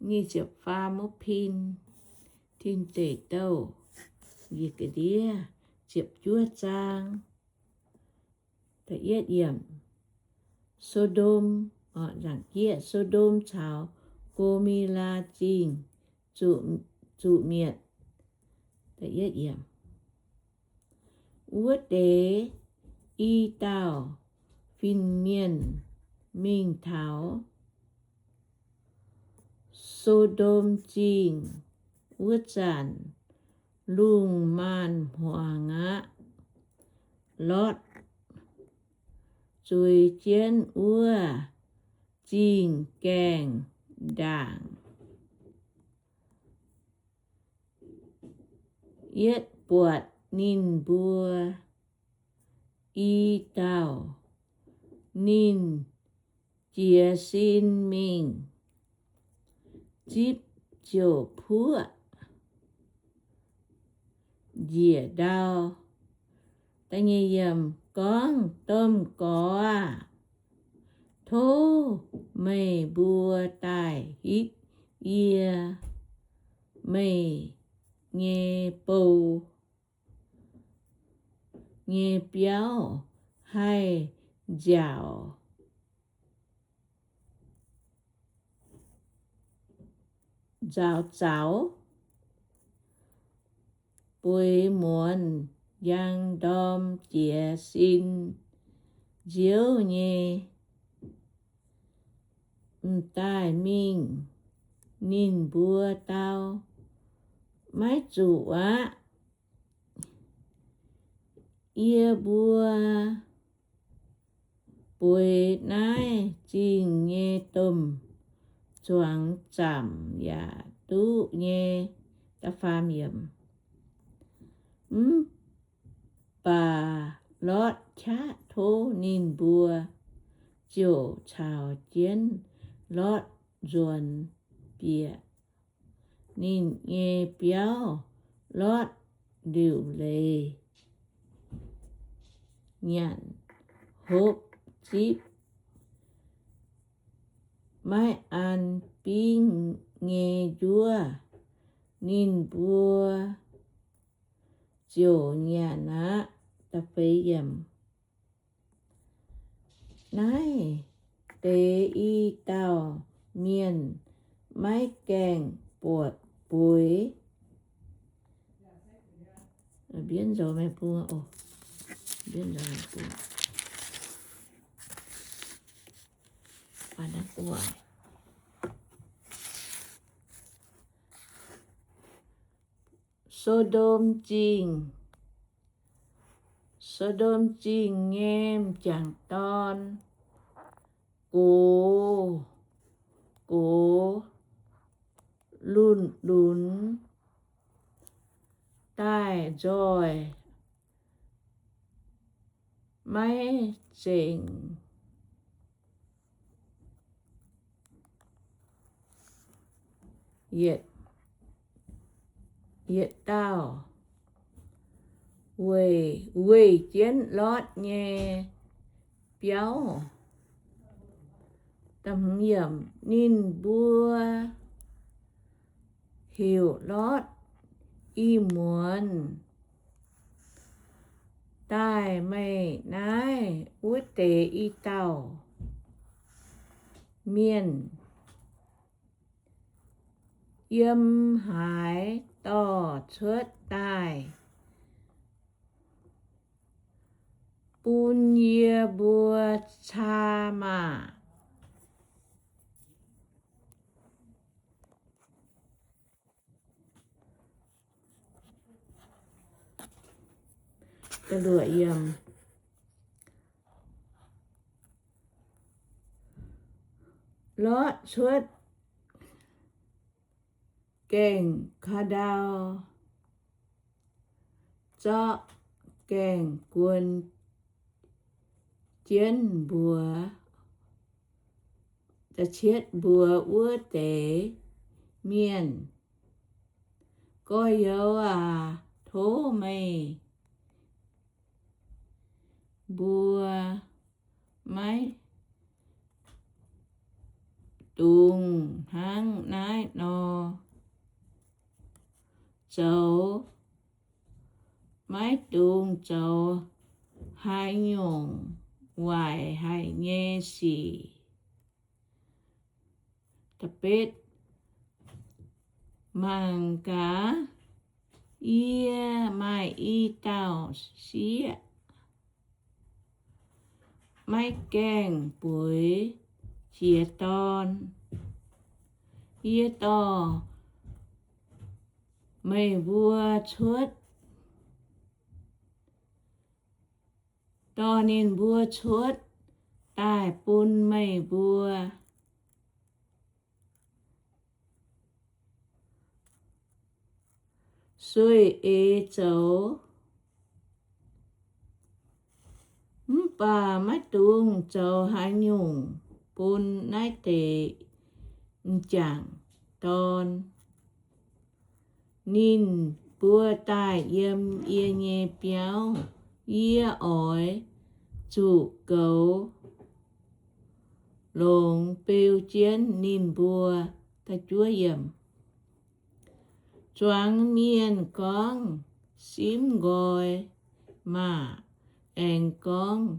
nyic ziepc faam wuov pin, Tin Deic Douh, njiec ga'ndiev ziepc juov zaang. So^ndom, nzaangc jieqv, So^ndom caux Go^me^laa Zingh zuqc mietc. Wuov deix i dauh fin-mienh mingh taux So^ndom Zingh wuov zanc, lungh maanz-hmuangx aqv. Lotv zueiz jienv wuov zingh gaengh ndaangc. Yietv buatc ninh mbuo i dauh, ninh jiez sin mingh zipv ziouc puoqv njiec ndau. Gorngv, Domh Gorx aah! Tov meih mbuo daaih hitv yie, meih nyei bou nyei biauv haih nziaauc nzaaux zaux, bueix muonz njang ndorm jiez sin nziouv nyei, m'daaih mingh. Ninh mbuo dau, Maiv zuqc aqv. Yie mbuo bueix naaiv zingh nyei domh zuangx zaamc yaac duqv nyei. Mv baac Lotv qaqv tov ninh mbuo, ziouc caux jienv Lotv nzuonx bieqc ninh nyei biauv. Lotv liuc leiz nyanc hopv zipv, maiv an bingv nyei njuov. Ninh mbuo ziouc nyanc aqv. Naaiv deix i dauh mienh maiv gaengh buatc bueix. So^ndom Zingh, So^ndom Zingh nyei m'jangc dorn gox, gox lunx lunx daaih nzoih maiv zengc. Yietc dauh weih, weih jienv Lotv nyei biauv. Ninh mbuo heuc Lotv ih muonz daaih meih naaiv wuov deix i dauh mienh yiem haaix dorh cuotv daaih bun yie mbuo caa maah! Lorqc cuotv gaengh ka'ndau, zorqv gaengh guon jienv mbuox, cietv mbuox wuov deix mienh, Gorx-youz aac, tov meih mbuo maiv dungx hnangv naaiv nor zoux, maiv dungx zoux haaix nyungc waaic haic nyei sic. Mangc gaax, yie maaih i dauh sieqv maiv gaengh bueix jiex dorn. Yie dorh meih mbuo cuotv, dorh ninh mbuo cuotv daaih bun meih mbuo sueih eix zoux. Mv baac maiv dungx zoux haaix nyungc bun naaiv deix m'jangc dorn. Ninh mbuo daaih yiem yie nyei biauv, yie oix zuqc goux longx beu jienv ninh mbuo. Zuangx mienh gorngv, simv nqoi maah! Aengx gorngv,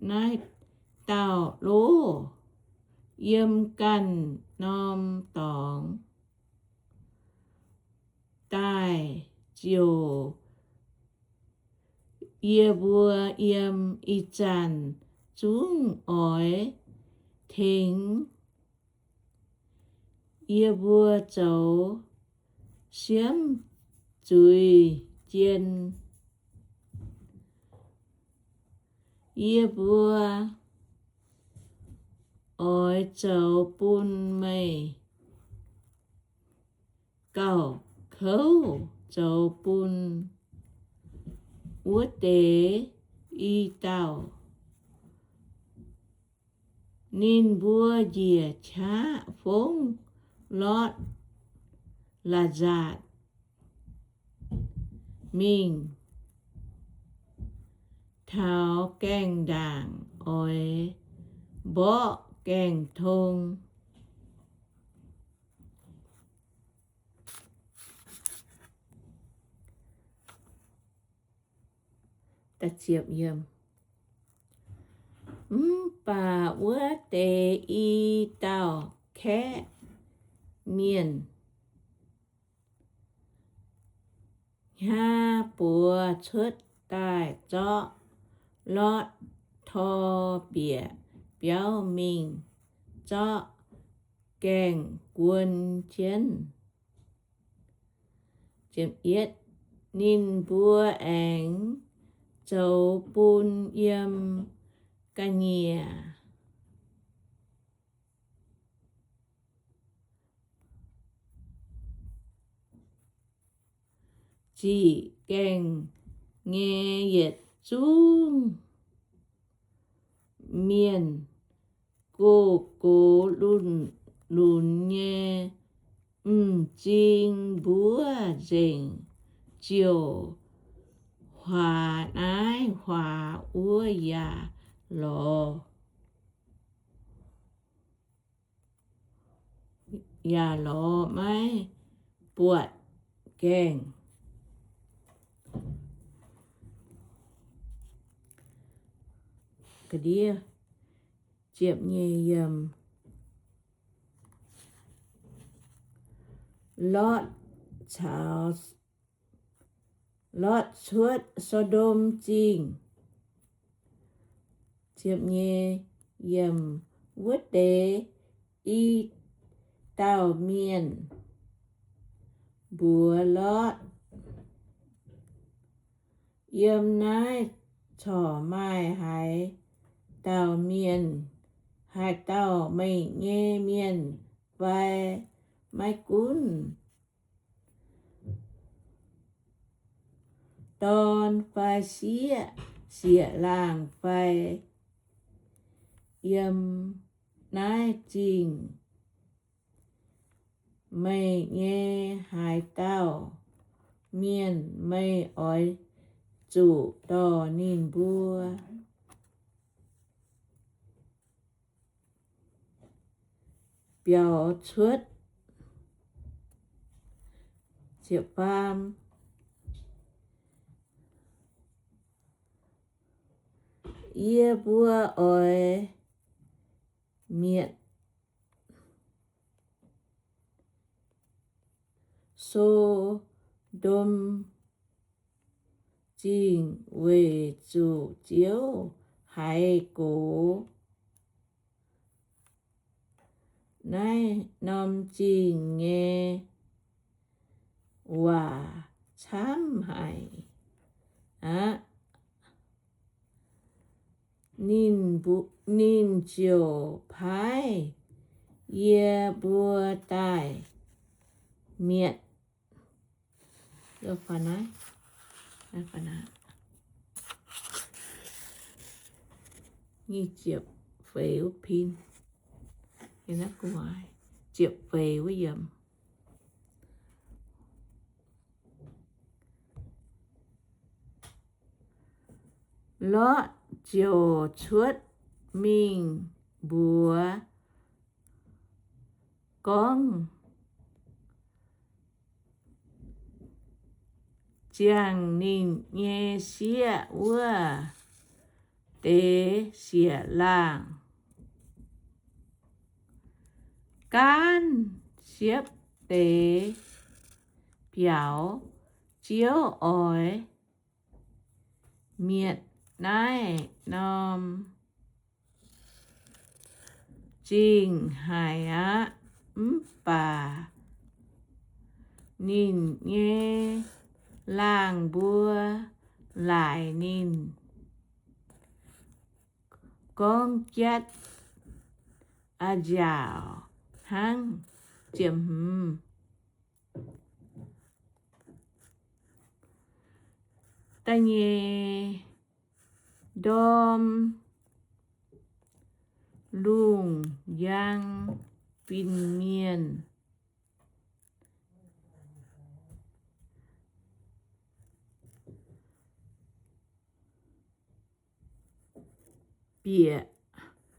naaiv dauh loh yiem ganh norm dorngx daaih ziouc yie mbuo yiem. Ih zanc zungv oix tengx yie mbuo zoux siemv zuiz jien. Yie mbuo oix zoux bun meih gauh kouv zoux bun wuov deix i dauh. Ninh mbuo njiec qaqv fongv Lotv, Laa^nzatc, mingh taux gaengh ndaangc oix mborqv gaengh tong. Mv baac wuov deix i dauh kaeqv mienh hnyaav buoz cuotv daaih zorqv Lotv tor bieqc biauv mingh, zorqv gaengh guon jienv. Ninh mbuo aengx zoux bun yiem ga'nyiec ziqc gaengh nyei yietc zungv mienh, gox-gox lunx-lunx nyei, m'zing mbuov nzengc, ziouc huaax naaiv huaax wuov yaac lorz, yaac lorz maiv buatc gaengh. Lotv caux, Lotv cuotv So^ndom Zingh. Wuov deix i dauh mienh mbuox Lotv, yiem naaiv corc maaih haaix dauh mienh, haaix dauh meih nyei mienh fai? Maiv gunv dorn fai sieqv, sieqv-laangh fai, yiem naaiv zingh meih nyei haaix dauh mienh, meih oix zuqc dorh ninh mbuo. biaux cuotv. Ziepc faam, yie mbuo oix mietc So^ndom Zingh weic zuqc Ziouv haiz gox naaiv norm zingh nyei waac camv haic aqv. Ninh, ninh ziouc paaiv yie mbuo daaih mietc. Ziepc feix wuov yiemc. Lotv ziouc cuotv mingh mbuox gorngv ziangh ninh nyei sieqv wuov deix siec laangh, Gaanv siepv deix biaux. Ziouv oix mietc naaiv norm zingh haic aqv. Mv baac ninh nyei laangh mbuo laaic ninh gorngv jatv a'nziaauc hnangv. Ziepc hmz, da'nyeic ndorm lungh njang fin-mienh bieqc,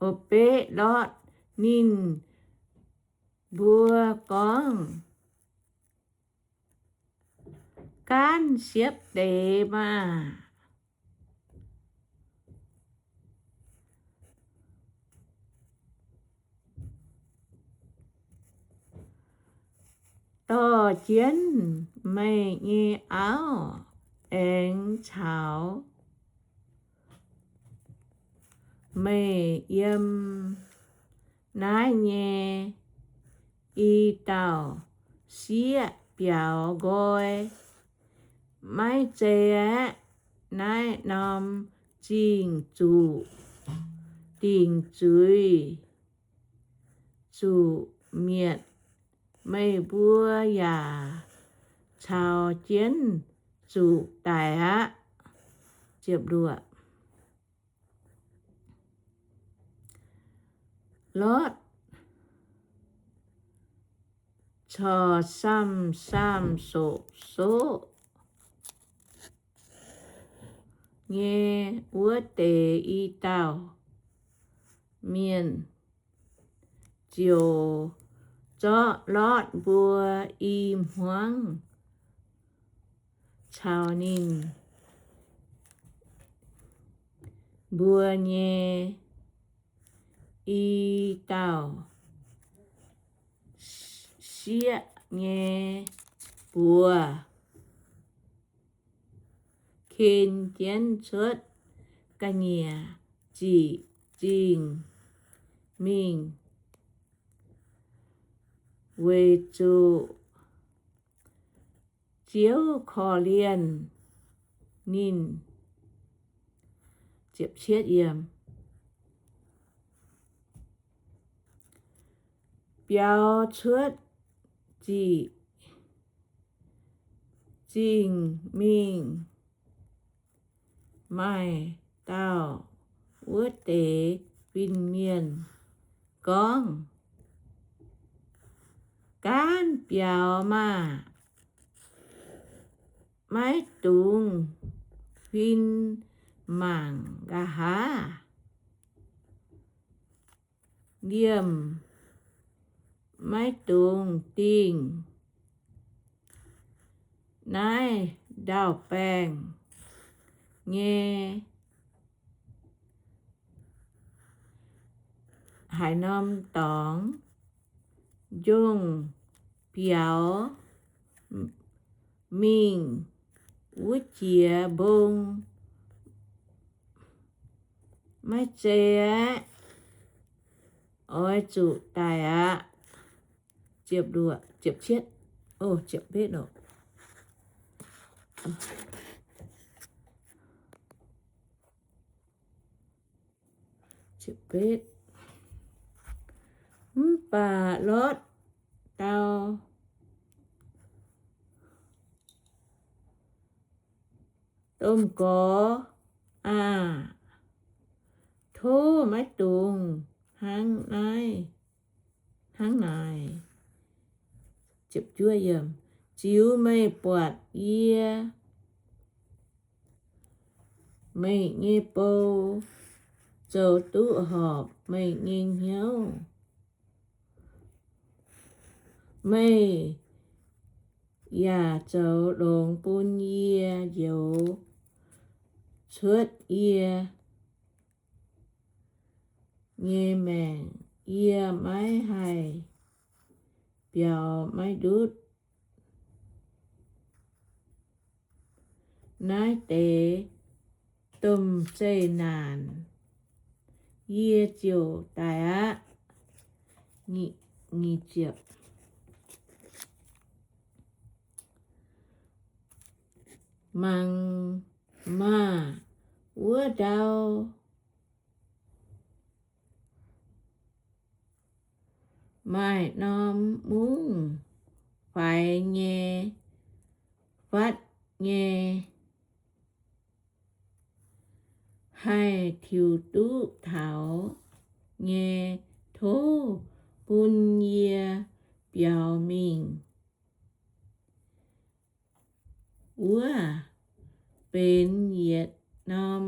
o, beqv Lotv. Ninh mbuo gorngv, Gaanv siepv deix maah! Dorh jienv meih nyei auv aengx caux meih yiem naaiv nyei i dauh sieqv biaux nqoi. Maiv zei aeqv, naaiv norm zingh zuqc dingc zuiz, zuqc mietc. Meih mbuo yaac caux jienv zuqc daic aqv. Lotv corc samh-samh soqv-soqv nyei wuov deix i dauh mienh ziouc zorqv Lotv mbuo i hmuangv caux ninh mbuo nyei i dauh sieqv nyei buoz ken jienv cuotv ga'nyiec ziqc zingh mingh, weic zuqc Ziouv korv-lienh ninh. Biaux cuotv ziqc zingh mingh, maaih dauh wuov deix fin-mienh gorngv, Gaanv biaux maah! Maiv dungx huin mangc nqa'haav. Liemh maiv dungx dingh naaiv ndau-baengh nyei haaix norm dorngx njongh biaux mingh wuov jiex mbong. Maiv zei aqv. Oix zuqc daic aqv. Ziepc luoqc, ziepc cietv, o, ziepc betv oc. Ziepc betv. Mv baac Lotv dau, Domh Gorx aah! Tov maiv dungx hnangv naaiv, hnangv naaic. Ziux meih buatc yie, meih nyei bou zoux duqv horpc meih nyei hnyouv. Meih yaac zoux longx bun yie njoux cuotv yie nyei maengc. Yie maiv haih biaux maiv ndutv naaiv deix domh zeqc naanc, yie ziouc daic aqv. Mangc maah! Wuov ndau maaih norm mungv faix nyei, fatv nyei, haih tiux duqv taux nyei, tov bun yie biaux mingh. Wuov benx yietc norm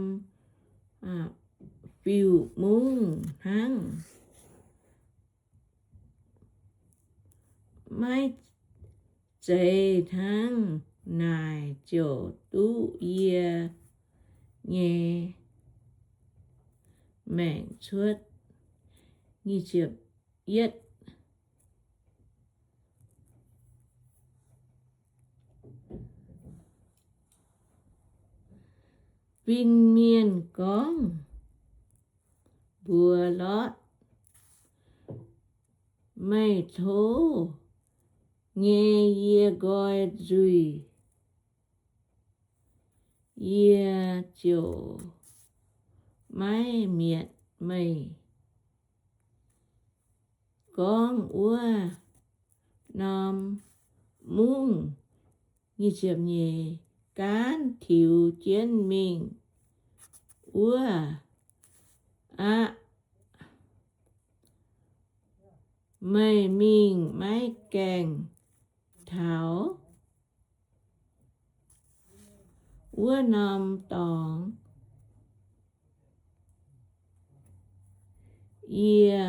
fiuv-mungv hnangv. Maiv zeiz hnangv naaic ziouc duqv yie nyei maengc cuotv. Fin-mienh gorngv mbuox Lotv, Meih tov nyei yie nqoi nzuih, yie ziouc maiv mietc meih. Gorngv wuov norm mungv nyei gaanv tiux jienv mingh wuov aqv. Meih mingh maiv gaengh taux wuov norm dorngx, yie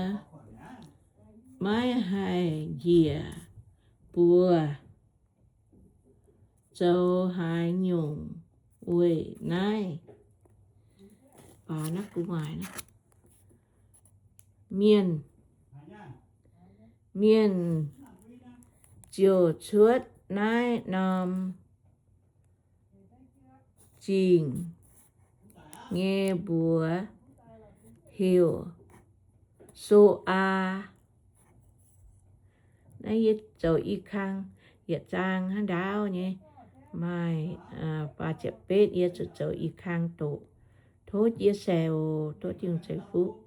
maiv haih njiec buoz zoux haaix nyungc weic naaiv. Mienh, mienh ziouc cuotv naaiv norm zingh nyei mbuox heuc Soqaa. Naaiv yie zoux i kang yietc zaang hnangv ndaauv nyei, maaih faah ziepc betv, yie zuqc zoux i kang doqc. Tov chia sẻ oc. Tov Tin-Hungh ceix fuqv.